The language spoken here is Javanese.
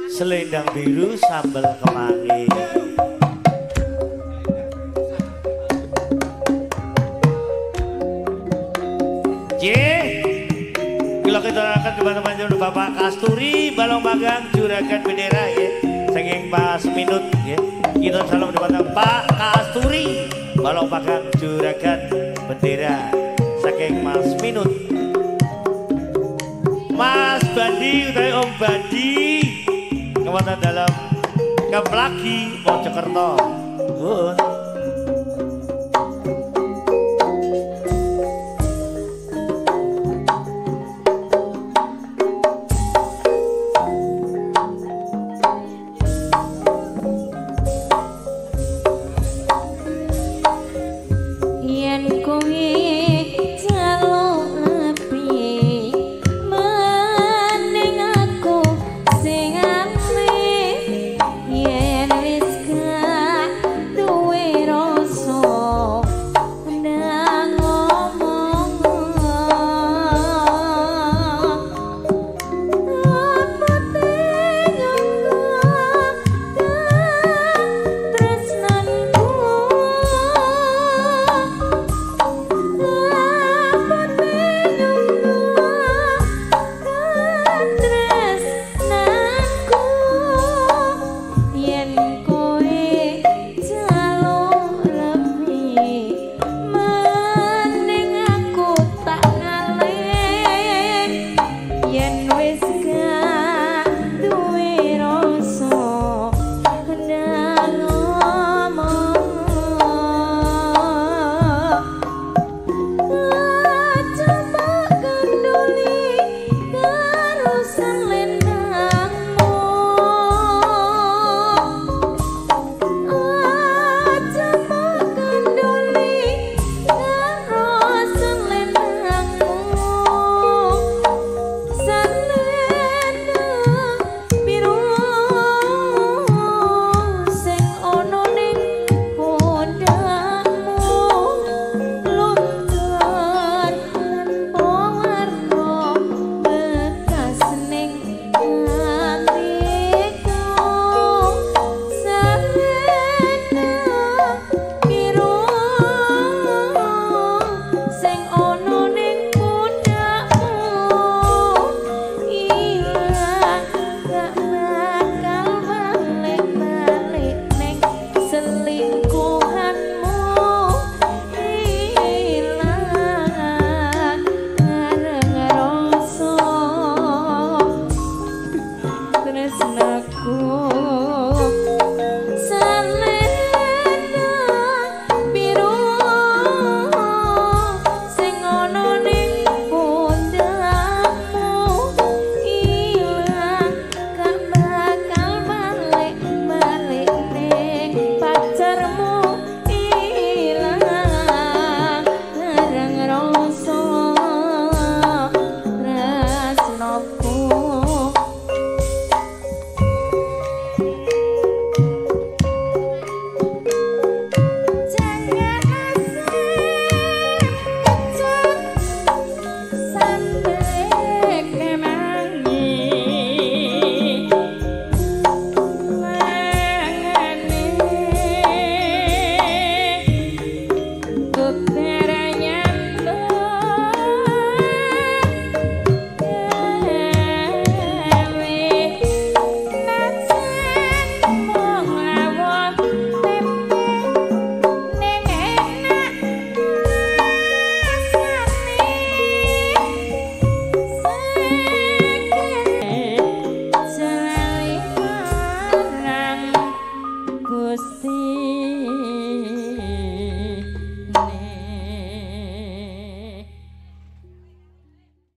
Selendang biru sambal kemangi. Kalau kita akan teman-teman Bapak Kasturi Balong Bagang Juragan Bendera ya. Saking Mas Minut ya. Kita salam kepada Pak Kasturi Balong Bagang Juragan Bendera saking Mas Minut. Mas Bandi utawi Om Bandi kewatan dalam Keplagi Mojokerto. Nuwun. Yen kowe jaluk lebih mending aku sing aneh, yen wis gak duwe rasa ndang ngomong apa tresnanku, apa tresnanku, yen kowe jaluk lebih mending aku tak ngalih, yen wis gak duwe rasa ndang ngomong. Aja mbok kenduli karo selendangmu, aja mbok kenduli karo selendangmu, selendang biru sing ana ning pundakmu, luntur tanpa warna bekas ning atiku, selendang biru sing ana ning pundakmu, ilang gak bakal balik-balik ning selingkuhanmu, ilang bareng rasa tresnaku, selendang biru sing ana ning pundakmu, ilang gak bakal balik-balik ning pacarmu, ilang bareng rasa tresnaku. Jangan asem kecut sampai kemangi mangane geger nyambut gawe najan mung lawuh tempe ning enak rasane sekali marang Gusti.